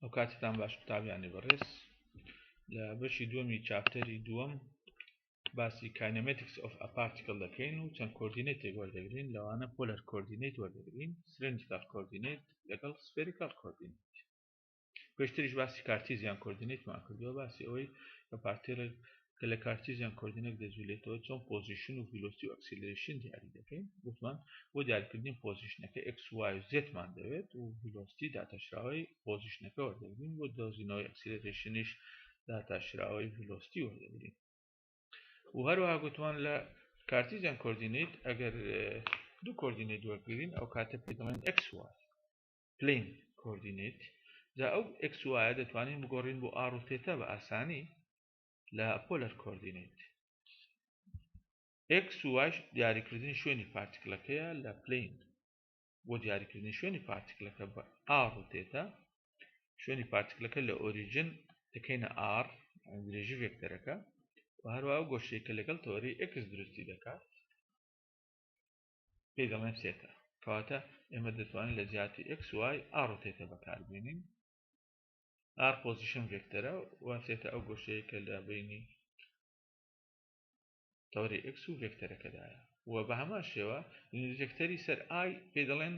ئەو کاتتان باش قوتابیانی بەڕێز. لە بەشی دووەمی chapter ی دووەم باسی kinematics of a particle دەکەین و چەند coordinate ێک وەردەگرین، لەوانە polar coordinate وەردەگرین، cylindrical coordinate لەگەڵ spherical coordinate. پێشتریش باسی Cartesian coordinate مان کردووە، باسی ئەوەی کە particle ێک کە لە Cartesian coordinate دەجولێتەوە چۆن position و velocity و acceleration دیاری دەکەین. گوتمان بۆ دیاریکردنی position ەکە x y و z مان دەوێت و velocity داتاشراوەی position ەکە وەردەگرین، بۆ دۆزینەوەی acceleration یش داتاشراوەی velocity وەردەگرین. و هەروەها گوتمان لە Cartesian coordinate ئەگەر دوو coordinate وەرگرین ئەو کاتە پێی دەڵێن x y plane coordinate. جا ئەو x y دەتوانین بگۆڕین بۆ r و theta بە ئاسانی لە polar coordinate. x و y دیاریکردنی شوێنی particle ەکەیە لە plane. بۆ دیاریکردنی شوێنی particle ەکە بە r و theta، شوێنی particle ەکە لە origin دەکەینە r درێژی vector ەکە، و هەروەها ئەو گۆشەی کە لەگەڵ تەوەرەی x دروستی دەکات پێی دەڵێن theta. کەواتە ئێمە دەتوانین لە جیاتی x y r و theta بەکاربێنین. r position vector ە و theta ئەو گۆشەیە کە لە بینی تەوەری x و vector ەکەدایە. و بە هەمان شێوە vector ی سەر i پێ دەڵێن،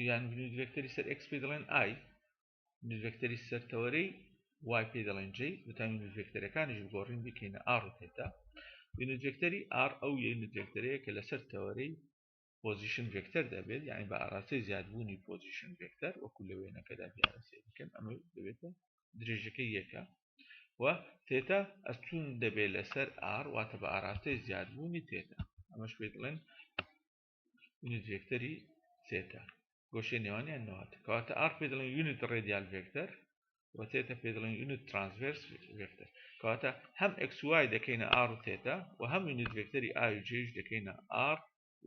یان vector ی سەر x پێ دەڵێن i، vector ی سەر تەوەرەی y پێ دەڵێن j. بتوانین vector ەکانیش بگۆڕین بکەینە r و theta. vector ی r ئەو unit vector ەیە کە لەسەر تەوەرەی position vector دەبێت، یعنی بە ئاراستەی زیادبوونی position vector وەکو لە وێنەکەدا دیارە سەیر بکەن، ئەمە دەبێتە درێژەکەی یەکە. و theta ئەستون دەبێت لەسەر r، واتە بە ئاراستەی زیادبوونی theta، ئەمەش پێ دەڵێن unit vector ی theta. گۆشەی نێوانیان نەوات. کەواتە r پێ دەڵێن unit radial vector و theta پێ دەڵێن unit transverse vector. کەواتە هەم x y دەکەینە r و theta و هەم unit vector ی i و j ش دەکەینە r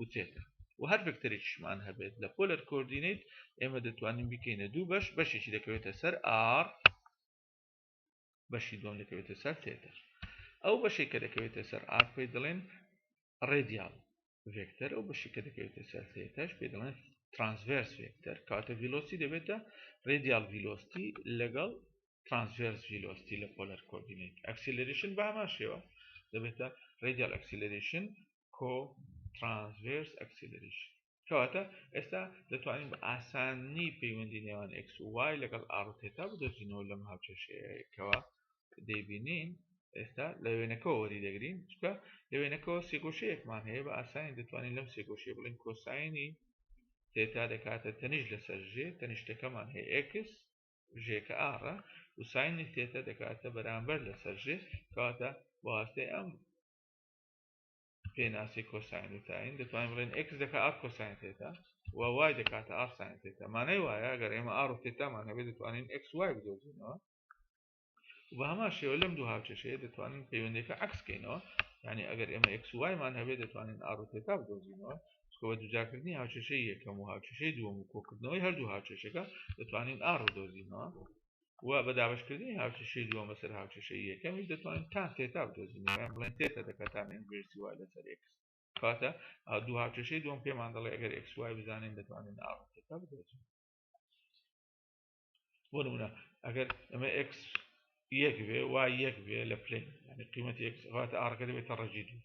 و theta. و هەر vector ێکیشمان هەبێت لە polar coordinate ئێمە دەتوانین بیکەینە دوو بەش، بەشێکی دەکەوێتە سەر r، بەشی دووەم دەکەوێتە سەر theta. ئەو بەشێک کە دەکەوێتە سەر r پێی دەڵێن radial vector، ئەو بەشی کە دەکەوێتە سەر theta ش پێی دەڵێن transverse vector. کەواتە velocity دەبێتە radial velocity لەگەڵ transverse velocity لە polar coordinate. acceleration بە هەمان شێوە دەبێتە radial acceleration کۆ transverse acceleration. کەواتە ئێستا دەتوانین بە ئاسانی پەیوەندی نێوان x و y لەگەڵ r و theta بدۆزینەوە لەم هاوکێشەیەکەوە دەیبینین. ئێستا لە وێنەکەەوە وەری دەگرین، چونکە لە وێنەکەەوە سێگۆشەیەکمان هەیە، بە ئاسانی دەتوانین لەم سێگۆشەیە بڵێین cosine ی theta دەکاتە تەنیشت لەسەر ژێ، تەنیشتەکەمان هەیە x ژێکە r ە و sine ی theta دەکاتە بەرامبەر لەسەر ژێ. کەواتە بەواسطەی ئەم پێناسی cosine و tan دەتوانین بڵێن x دەکات r cosine theta و y دەکاتە r sine theta. مانای وایە ئەگەر ئێمە r و theta مان هەبێت دەتوانین x y بدۆزینەوە. و بە هەمان شێوە لەم دوو هاوکێشەیە دەتوانین پەیوەندیەکە عەکس کەینەوە، یعنی ئەگەر ئێمە x y مان هەبێت دەتوانین r و theta بدۆزینەوە. چونکە بە دووجارکردنی هاوکێشەی یەکەم و هاوکێشەی دووەم و کۆکردنەوەی هەردوو هاوکێشەکە دەتوانین r بدۆزینەوە. و بە دابەشکردنی هاوکێشەی دووەم بەسەر هاوکێشەی یەکەمیش دەتوانین tan theta بدۆزینەوە، یان بڵێن theta دەکات tan inverse ی y لەسەر x. کەواتە دوو هاوکێشەی دووەم پێمان دەڵێ ئەگەر x y بزانین دەتوانین r و theta بدۆزینەوە. بۆ نمونە ئەگەر ئەمە x یەک بێ y یەک بێ لە plane، یعنی قیمەتی x واتە r ەکە دەبێتە ڕەگی دوو،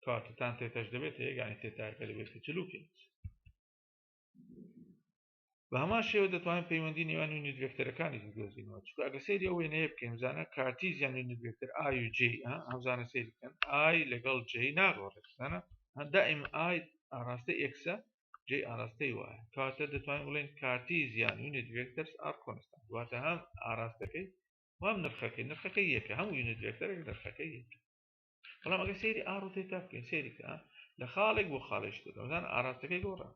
کەواتە tan theta ش دەبێتە یەک، یعنی theta کە دەبێتە 45. بە هەمان شێوە دەتوانین پەیوەندی نێوان unit vector ەکانی بدۆزینەوە، چونکە ئەگەر سەیری ئەو وێنەیە بکەین بزانە Cartesian unit vector i و j، هەمزانە سەیری بکەن i لەگەڵ j ناگۆڕێت، بزانە دائیم i ئاراستەی x ە j ئاراستەی y ە. کەواتە دەتوانین بڵێن Cartesian unit vectors are constant، واتە هەم ئاراستەکەی و هەم نرخەکەی، نرخەکەی یەکە، هەموو unit vector ێک نرخەکەی یەکە. بەڵام ئەگەر سەیری r و theta بکەین سەیری کە لە خاڵێک بۆ خاڵێک شتە دەزان ئاراستەکەی گۆڕا،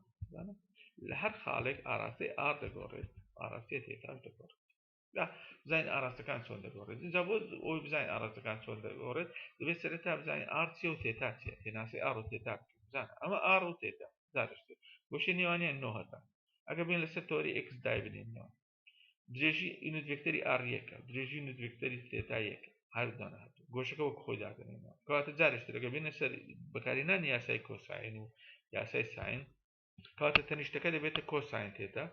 لە هەر خاڵێک ئاراستەی r دەگۆڕێت، ئاراستەی theta ش دەگۆڕێت. بزانین ئاراستەکان چۆن دەگۆڕێت. اینجا بۆ ئەوەی بزانین ئاراستەکان چۆن دەگۆڕێت دەبێت سەرەتا بزانین r چییە و theta چییە، پێناسەی r و theta بکەین. بزانە ئەمە r و theta زارشتێ گۆشەی نێوانیان نۆ هەتا. ئەگەر بێن لەسەر تەوەری x دایبنێنەوە درێژی unit vector ی r یەکە، درێژی unit vector ی theta یەکە، هەر دانە هاتوو گۆشەکە وەک خۆی دادەنێنەوە. کەواتە جارێکتر ئەگەر بێنە سەر بەکارهێنانی یاسای cosine و یاسای sine، کەواتە تەنیشتەکە دەبێتە cosine theta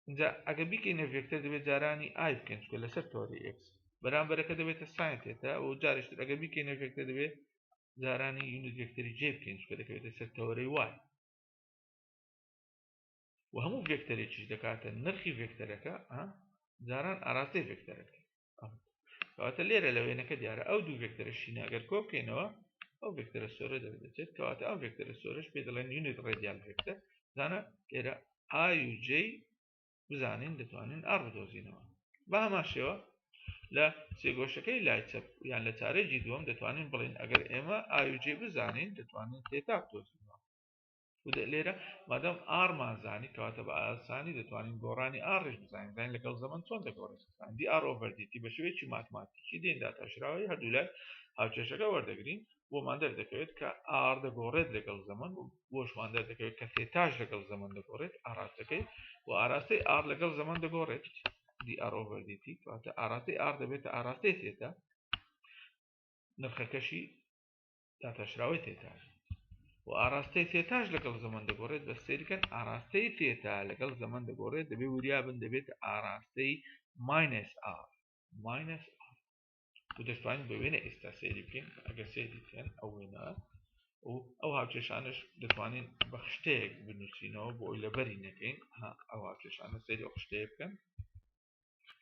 اینجا ئەگەر بیکەینە ڤێکتەر دەبێت جارانی i بکەین چونکە لەسەر تەوەرەی x بەرامبەرەکە دەبێتە sine theta و جارێکتر ئەگەر بیکەینە ڤێکتەر دەبێت جارانی unit vector ی j بکەین چونکە دەکەوێتە سەر تەوەرەی y. و هەموو ڤێکتەرێکیش دەکاتە نرخی ڤێکتەرەکە جاران ئاراستەی ڤێکتەرەکە. کەواتە لێرە لە وێنەکە دیارە ئەو دوو ڤێکتەرە شینە ئەگەر کۆ بکەینەوە ئەو ڤێکتەرە سۆرە دەردەچێت. کەواتە ئەو ڤێکتەرە سۆرەش پێ دەڵێن unit radial vector. زانە لێرە i و j بزانین دەتوانین r بدۆزینەوە. بە هەمان شێوە لە سێگۆشەکەی لای چەپ یان لە چارەگی دووەم دەتوانین بڵێین ئەگەر ئێمە i و j بزانین دەتوانین theta بدۆزینەوە. لێرە مادەم r مان زانی کەواتە بە ئاسانی دەتوانین گۆڕانی r یش بزانین، زانین لەگەڵ زەمەن چۆن دەگۆڕێت. dr over dt بە شێوەیەکی ماتماتیکی دێن داتاشراوی هەردوو لای هاوکێشەکە وەردەگرین، بۆمان دەردەکەوێت کە r دەگۆڕێت لەگەڵ زەمەن و بۆشمان دەردەکەوێت کە theta ش لەگەڵ زەمەن دەگۆڕێت ئاراستەکەی و ئاراستەی r لەگەڵ زەمەن دەگۆڕێت dr over dt، کەواتە ئاراستەی r دەبێتە ئاراستەی theta، نرخەکەشی داتاشراوەی theta و ئاراستەی theta ش لەگەڵ زەمەن دەگۆڕێت. بە سەیرکەن ئاراستەی theta لەگەڵ زەمەن دەگۆڕێت، دەبێت وریا بن دەبێت ئاراستەی minus r، minus r. و دەتوانین بە وێنە ئێستا سەیری بکەین. ئەگەر سەیری بکەن ئەو وێنە و ئەو هاوکێشانش دەتوانین بە خشتەیەک بنووسینەوە بۆ ئەوی لەبەری نەکەین. ئەو هاوکێشانە سەیری ئەو خشتەیە بکەن.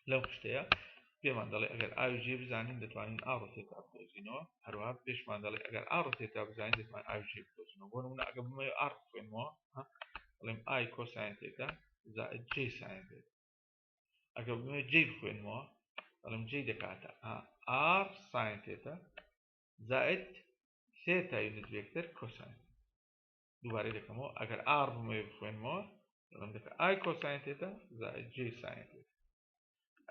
لەو خشتەیە پێمان دەڵێ ئەگەر i و j بزانین دەتوانین r و theta بدۆزینەوە. هەروەها پێشمان دەڵێ ئەگەر r و theta بزانین دەتوانین i و j بدۆزینەوە. بۆ نمونە ئەگەر بمەوێ r بخوێنمەوە، دەڵێم i cosine theta زائد j sine theta. ئەگەر بمەوێ j بخوێنمەوە دەڵێم j دەکاتە r sine theta زائد theta unit vector cosine. دووبارەی دەکەمەوە، ئەگەر r بمەوێ بخوێنمەوە دەڵێم دەکە i cosine theta زائد j sine theta.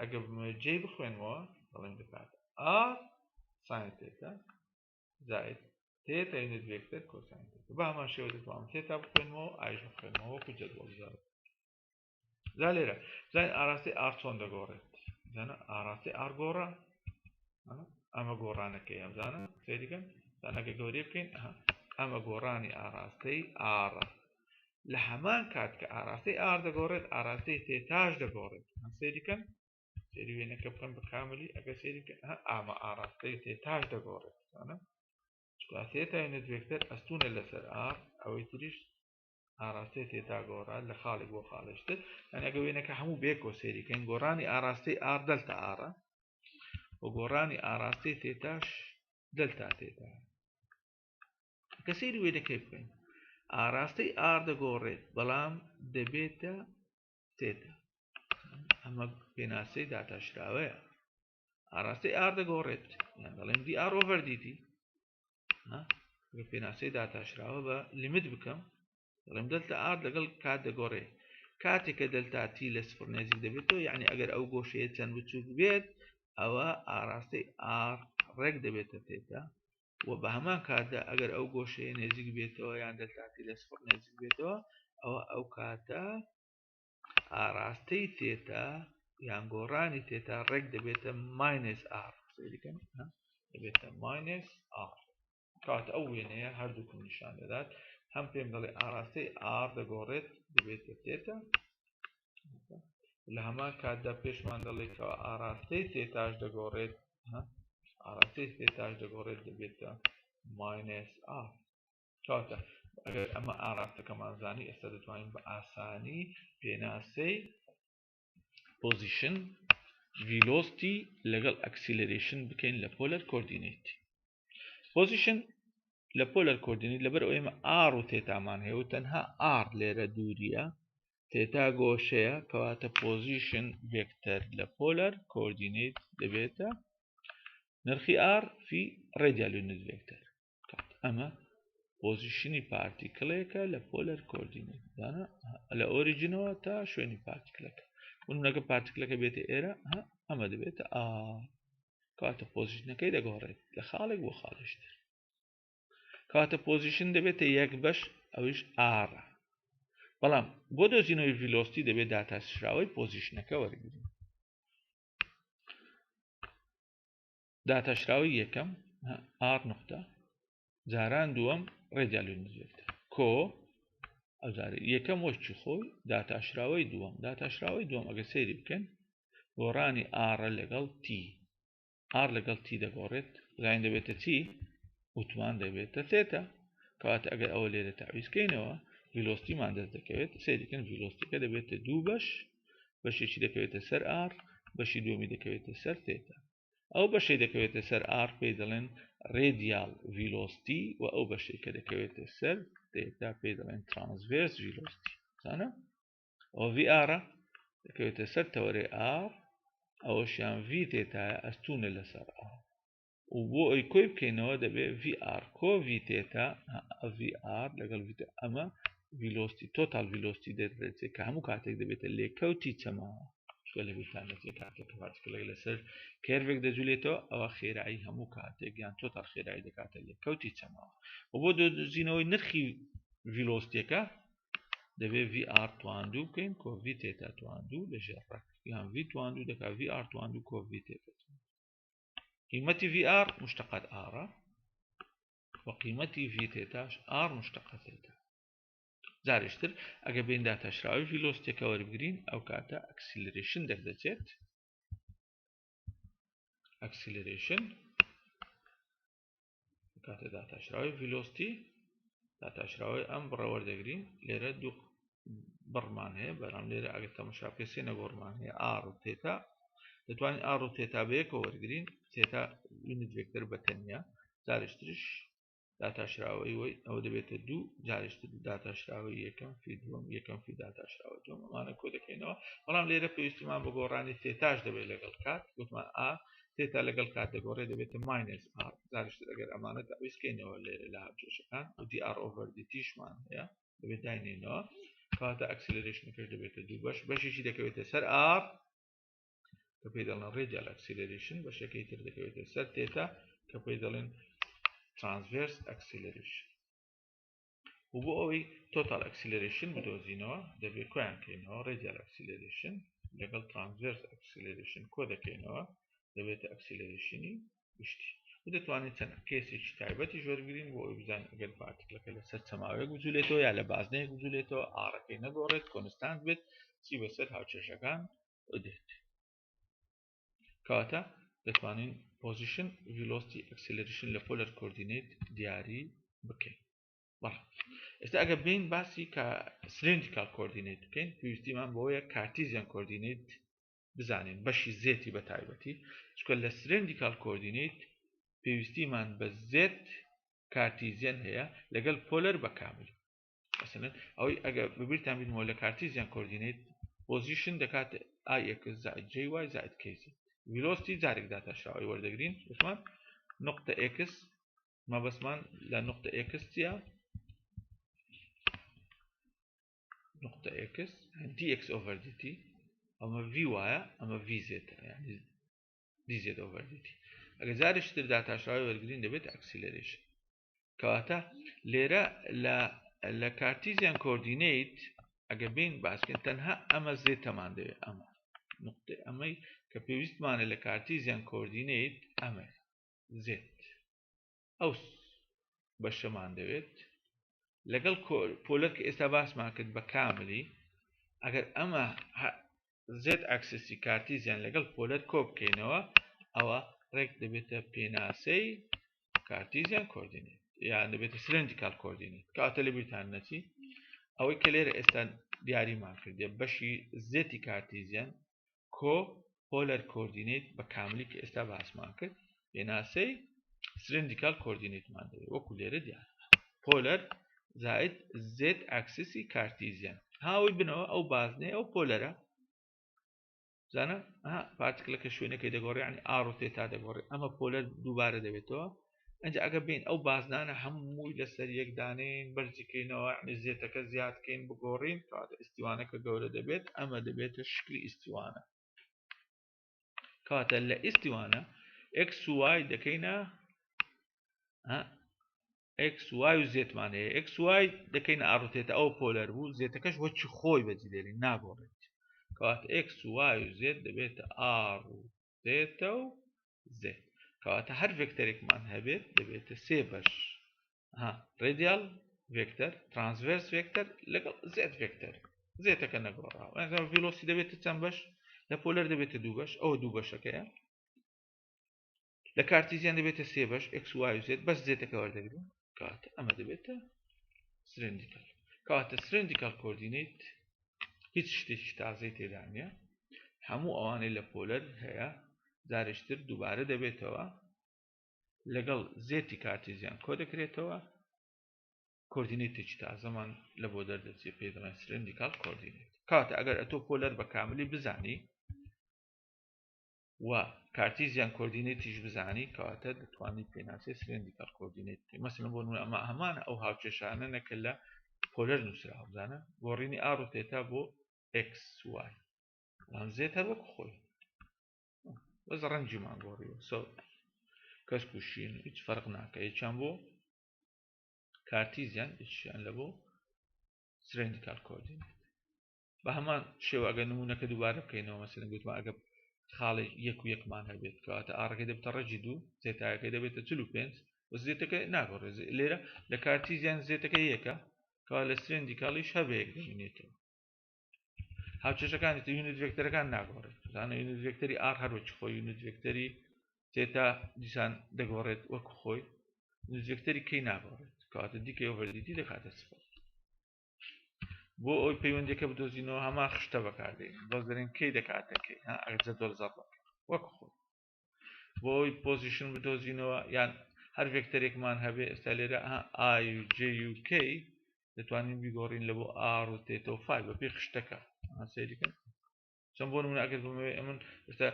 ئەگەر بمەوێ j بخوێنمەوە دەڵێم دەکات r sine theta زائد theta unit vector cosine theta. بە هەمان شێوە دەتوانم theta بخوێنمەوە i ش بخوێنمەوە وەکو جەدوەڵ زارد. جا لێرە زانین ئاراستەی r چۆن دەگۆڕێت. زانە ئاراستەی r گۆڕا، ئەمە گۆڕانەکەی ئەم زانە سەیریکەن. زانەکە گەورەی بکەین، ئەمە گۆڕانی ئاراستەی r. لە هەمان کات کە ئاراستەی r دەگۆڕێت ئاراستەی theta ش دەگۆڕێت. سەیریکەن، سەیری وێنەکە بکەن بە کاملی. ئەگەر سەیری بکەن ئامە ئاراستەی theta ش دەگۆڕێت. زانە چونکە theta unit vector ئەستونە لەسەر r، ئەوەی تریش ئاراستەی theta گۆڕا لە خاڵێک بۆ خاڵێکتر. یعنی ئەگەر وێنەکە هەموو بێکۆ سەیریکەین گۆڕانی ئاراستەی r delta r ە و گۆڕانی ئاراستەی theta ش delta theta. کە سەیری وێنەکەی بکەین ئاراستەی r دەگۆڕێت بەڵام دەبێتە theta. ئەمە پێناسەی داتاشراوەیە. ئاراستەی r دەگۆڕێت یان دەڵێم dr over dt. پێناسەی داتاشراوە بە limit بکەم دەڵێم delta r لەگەڵ کات دەگۆڕێ. کاتێک کە delta t لە سفر نزیک دەبێتەوە، یعنی ئەگەر ئەو گۆشەیە چەند بچووک بێت ئەوە ئاراستەی r ڕێک دەبێتە theta و بە هەمان کاتدا ئەگەر ئەو گۆشەیە نزیک بێتەوە یان delta t لە سفر نزیک بێتەوە ئەوە ئەو کاتە ئاراستەی theta یان گۆڕانی theta ڕێک دەبێتە minus r. سەیریکەن دەبێتە minus r. کات ئەو وێنەیە هەردووکم نیشان دەدات. هەم پێم دەڵێ ئاراستەی r دەگۆڕێت دەبێتە theta، لە هەمان کاتدا پێشمان دەڵێت کەوا ئاراستەی theta ش دەگۆڕێت، ئاراستەی theta ش دەگۆڕێت دەبێتە minus r. کەواتە ئەگەر ئەمە ئاراستەکەمان زانی ئێستا دەتوانین بە ئاسانی پێناسەی position velocity لەگەڵ acceleration بکەین لە polar coordinate. position لە polar coordinate لەبەر ئەوەی ئێمە r و theta مان هەیە و تەنها r لێرە دووریە، theta گۆشەیە، کەواتە position vector لە polar coordinate دەبێتە نرخی r فی radial unit vector. ئەمە position ی particle ێکە لە polar coordinate لە origin ەوە تا شوێنی particle ەکە. بنەکە particle ەکە بێتە ئێرە، ئەمە دەبێتە r، کاتە position ەکەی دەگۆڕێت لە خاڵێک بۆ خاڵێکتر. کاتە position دەبێتە یەک بەش ئەویش r ە. بەڵام بۆ دۆزینەوەی velocity دەبێت داتاشراوەی position ەکە وەرگین. داتاشراوەی یەکەم r نقطە جاران دووەم radial unit vector کۆ ئەوجارە یەکەم وەکی خۆی داتاشراوەی دووەم، داتاشراوەی دووەم ئەگەر سەیری بکەن گۆڕانی r ە لەگەڵ t، r لەگەڵ t دەگۆڕێت، زین دەبێتە چی؟ وتمان دەبێتە theta. کەواتە ئەگەر ئەوە لێرە تاویزکەینەوە velocity مان دەست دەکەوێت. سەیریکەن velocity ەکە دەبێتە دوو بەش، بەشێکی دەکەوێتە سەر r، بەشی دووەمی دەکەوێتە سەر theta. ئەو بەشەی دەکەوێتە سەر r پێی دەڵێن radial velocity و ئەو بەشەی کە دەکەوێتە سەر theta پێی دەڵێن transverse velocity. زانە ئەو v r ە دەکەوێتە سەر تەوەرەی r، ئەوەشیان v theta یە ئەستونە لەسەر r. و بۆ ئەوی کۆی بکەینەوە دەبێت v r کۆ v theta، v r لەگەڵ v theta، ئەمە velocity total velocity دەردەچێت کە هەموو کاتێک دەبێتە لێکەوتی چەماوە. چونکە لە بیرتان دەچێت کاتێک کە particle ێک لەسەر curve ێک دەجولێتەوە ئەوە خێرایی هەموو کاتێک یان total خێرایی دەکاتە لێکەوتی چەماوە. و بۆ دۆزینەوەی نرخی velocity ەکە دەبێت v r تواندوو بکەین کۆ v theta تواندوو لە ژێر ڕەگ، یان v تواندوو دەکات v r تواندوو کۆ v theta تواندوو. قیمەتی v r مشتقات r ە و قیمەتی v theta ش r مشتقات theta. جارێشتر ئەگەر بین داتاشراوی velocity ەکە وەربگرین ئەو کاتە acceleration دەردەچێت. acceleration کاتە داتاشراوی velocity داتاشراوی ئەم بڕە وەردەگرین. لێرە دوو بڕمان هەیە، بەڵام لێرە ئەگەر تەماشا بکەین سێ نەگۆڕمان هەیە r و theta. دەتوانین r و theta بەیەکەوە وەرگین، theta unit vector بە تەنیا، جارێشتریش داتاشراوەی وەی ئەوە دەبێتە دوو، جارێشتر داتاشراوەی یەکەم فی دووەم، یەکەم فی داتاشراوە دووەم، ئەمانە کۆ دەکەینەوە. بەڵام لێرە پێویستیمان بە گۆڕانی theta ش دەبێت لەگەڵ کات. گوتمان ئا theta لەگەڵ کات دەگۆڕێت دەبێتە minus r. جارێشتر ئەگەر ئەمانە تاویزکەینەوە لێرە لە هاوکێشەکان و d r over d t شمان هەیە دەبێت داینێنەوە. کەواتە acceleration ەکەش دەبێتە دوو بەش، بەشێکی دەکەوێتە سەر r کە پێی دەڵێن radial acceleration، بەشەکەی تر دەکەوێتە سەر theta کە پێی دەڵێن transverse acceleration. و بۆ ئەوەی total acceleration بدۆزینەوە دەبێت کۆیان کەینەوە، radial acceleration لەگەڵ transverse acceleration کۆ دەکەینەوە دەبێتە acceleration ی گشتی. و دەتوانین چەند case ێکی تایبەتی وەرگین بۆ ئەوەی بزانین ئەگەر particle ەکە لەسەر چەماوەیەک بجولێتەوە یا لە بازنەیەک بجولێتەوە r ەکەی نەگۆڕێت constant بێت چی بەسەر هاوکێشەکان دێت. کەواتە دەتوانین position velocity acceleration لە polar coordinate دیاری بکەین. بەڵێ ئێستا ئەگەر بین باسی کە cylindrical coordinate بکەین پێویستیمان بۆیە Cartesian coordinate بزانین بەشی z ی بە تایبەتی، چونکە لە cylindrical coordinate پێویستیمان بە z Cartesian هەیە لەگەڵ polar بە کامل. مثلا ئەوەی ئەگەر ببیرتان بینەوە لە Cartesian coordinate position دەکات i x زائد j y زائد k z، velocity جارێک داتاشراوی وەردەگرین وتمان نقطە x، مەبەستمان لە نقطە x چییە؟ نقطە x d x over d t، ئەمە v وایە ئەمە v z یعنی d z over d t. ئەگەر جارێکی تر داتاشراوی وەرگین دەبێت acceleration. کەواتە لێرە لە Cartesian coordinate ئەگەر بین باسکەین تەنها ئەمە z ەمان دەوێت، ئەمە نقطە ئەمەی کە پێویستمانە لە Cartesian coordinate ئەمە z ئەو بەشەمان دەوێت لەگەڵ polar کە ئێستا باسمان کرد بە کاملی. ئەگەر ئەمە z axis ی Cartesian لەگەڵ polar کۆ بکەینەوە ئەوە ڕێک دەبێتە پێناسەی Cartesian coordinate یان دەبێتە cylindrical coordinate. کاتە لە بیرتان نەچی ئەوەی کە لێرە ئێستا دیاریمان کردێ بەشی z ی Cartesian کۆ polar coordinate بە کاملی کە ئێستا باسمان کرد پێناسەی cylindrical coordinate مان دەوێت وەکو لێرە دیار polar زائد z axis ی Cartesian. هاوی بنەوە ئەو بازنەی ئەو polar ە زانە ها particle ەکە شوێنەکەی دەگۆڕێ یعنی r و theta دەگۆڕێ، ئەمە polar دووبارە دەبێتەوە. ئەنجا ئەگەر بین ئەو بازنانە هەمووی لەسەر یەک دانێن بەرزیکەینەوە یعنی z ەکە زیادکەین بگۆڕین کەواتە ئیستیوانەکە گەورە دەبێت، ئەمە دەبێتە شکلی ئیستیوانە. کەواتە لە ئیستیوانە x و y دەکەینە ها x y و z مان هەیە، x y دەکەینە r و theta ئەو polar بوو، z ەکەش وەکی خۆی بەجی دێنین ناگۆڕێت. کەواتە x y و z دەبێتە r و theta و z. کەواتە هەر vector ێکمان هەبێت دەبێتە سێ بەش، ها radial vector، transverse vector لەگەڵ z vector، z ەکە نەگۆڕاوە. velocity دەبێتە چەند بەش؟ لە polar دەبێتە دوو بەش، ئەوە دوو بەشەکەیە. لە Cartesian دەبێتە سێ بەش، x، y و z، بەس z ەکە وەردەگرین. کەواتە ئەمە دەبێتە cylindrical. کەواتە cylindrical coordinate هیچ شتێکی تازەی تێدا نییە، هەموو ئەوانەی لە polar هەیە جارێکتر دووبارە دەبێتەوە لەگەڵ z ی Cartesian کۆ دەکرێتەوە، coordinate ێکی تازەمان لە بۆ دەردەچێت پێی دەڵێن cylindrical coordinate. کاتە ئەگەر ئەتۆ polar بە کاملی بزانی و Cartesian coordinate یش بزانی، کەواتە دەتوانی پێناسەی cylindrical coordinate بکەی. مەسەلەن بۆ نمونە ئەمە هەمان ئەو هاوکێشانە نەکە لە polar نووسراوە، بزانە گۆڕینی r و theta بۆ x y، بەڵام z هەر وەک خۆی، بەس ڕەنگیمان گۆڕیوە، سۆ کەسک و شین هیچ فەرق ناکە، یەکیان بۆ Cartesian یەکیان لە بۆ cylindrical coordinate. بە هەمان شێوە ئەگەر نمونەکە دووبارە بکەینەوە، مەسەلەن گوتمان ئەگەر خاڵێک یەک و یەکمان هەبێت، کەواتە r ەکەی دەبێتە ڕەگی دوو، theta یەکەی دەبێتە 45 و z ەکە ناگۆڕێت. لێرە لە Cartesian z ەکە یەکە، کەوا لە cylindrical یش هەر بە یەک دەمێنێتەوە. هاوکێشەکانی تر unit vector ەکان ناگۆڕێت، زانە unit vector ی r هەر وەکی خۆی، unit vector ی theta دیسان دەگۆڕێت وەک خۆی، unit vector ی k ناگۆڕێت، کەواتە dk over dt دەکاتە سفر. بۆ ئەوی پەیوەندیەکە بدۆزینەوە هەمان خشتە بەکاردێن، بەس دەرێن k دەکاتە k، ها ئەگەر جەدوەل زەڕ بکەین وەک خۆی. بۆ ئەوی position بدۆزینەوە یان هەر vector ێکمان هەبێ، ئێستا لێرە ها i و j و k دەتوانین بیگۆڕین لە بۆ r و theta و phi بەپێی خشتەکە. سەیریکەن چەند بۆ نمونە ئەگەر بمەوێ ئەمن ئێستا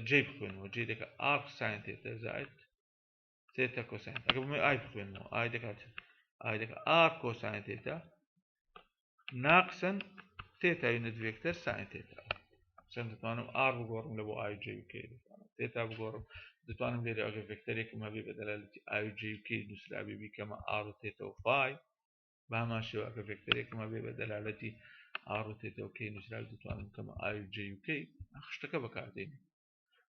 j بخوێنەوە، j دەکات r sine theta زائد theta cosine، ئەگەر بمەوێ i بخوێنەوە i دەکات i دەکات r cosine theta ناقسن theta unit vector sine theta. چەند دەتوانم r بگۆڕم لە بۆ i j و k، دەتوانم theta بگۆڕم، دەتوانم لێرە ئەگەر vector ێکم هەبێ بە دەلالەتی i و j و k نووسرابێ بیکەمە r و theta و phi. بە هەمان شێوە ئەگەر vector ێکم هەبێ بە دەلالەتی r و theta و k نووسرابێ دەتوانم بکەمە i و j و k. خشتەکە بەکاردێنین.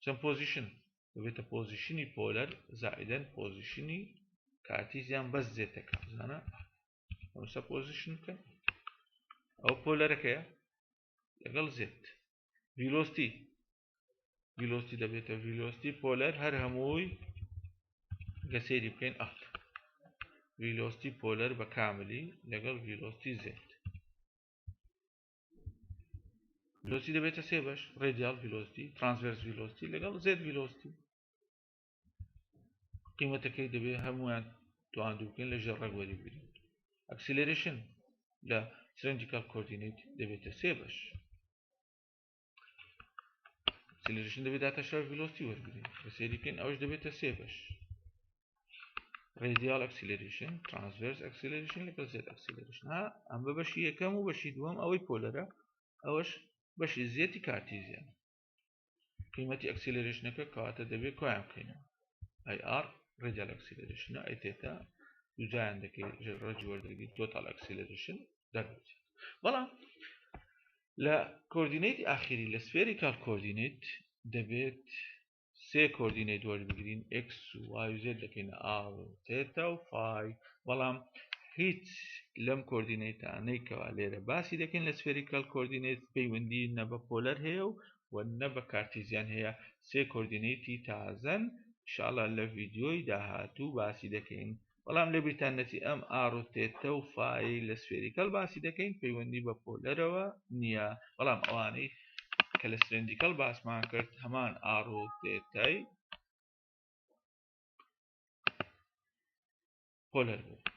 چەند position دەبێتە position ی polar زائیدەن position ی Cartesian بەس z ەکە، بزانە ئەوسا position بکەن ئەو polar ەکەیە لەگەڵ z. velocity، velocity دەبێتە velocity polar هەر هەمووی گە سەیری بکەین ئەف velocity polar بە کاملی لەگەڵ velocity z. velocity دەبێتە سێ بەش، radial velocity، transverse velocity لەگەڵ z velocity. قیمەتەکەی دەبێت هەمویان تواندو بکەین لە ژێر ڕەگ وەری بگرین. acceleration لە cylindrical coordinate دەبێتە سێ بەش. acceleration دەبێت داتاشراوی velocity وەرگرین، بە سەیری بکەین ئەوش دەبێتە سێ بەش، radial acceleration، transverse acceleration لەگەڵ z acceleration. ها ئەم بە بەشی یەکەم و بەشی دووەم ئەوەی polar ە، ئەوەش بەشی z ی Cartesian. قیمەتی acceleration ەکە کەواتە دەبێت کۆیان بکەینەوە، ئەی r radial acceleration ە ئەی theta دووجایان دەکەی ڕەگی وەردەگری total acceleration دەردەچێت. بەڵام لە coordinate ئاخیری لە spherical coordinate دەبێت سێ coordinate وەربگرین، x و y و z دەکەینە r و theta و phi. بەڵام هیچ لەم coordinate انەی کەوا لێرە باسی دەکەین لە spherical coordinate پەیوەندی نە بە polar هەیە و نە بە Cartesian هەیە، سێ coordinate ی تازەن، ئینشاءڵڵا لە ڤیدیۆی داهاتوو باسی دەکەین. بەڵام لە بیرتان نەچی ئەم r و theta و phi لە spherical باسی دەکەین پەیوەندی بە polar ەوە نییە، بەڵام ئەوانەی کە لە cylindrical باسمان کرد هەمان r و theta ی polar بوو.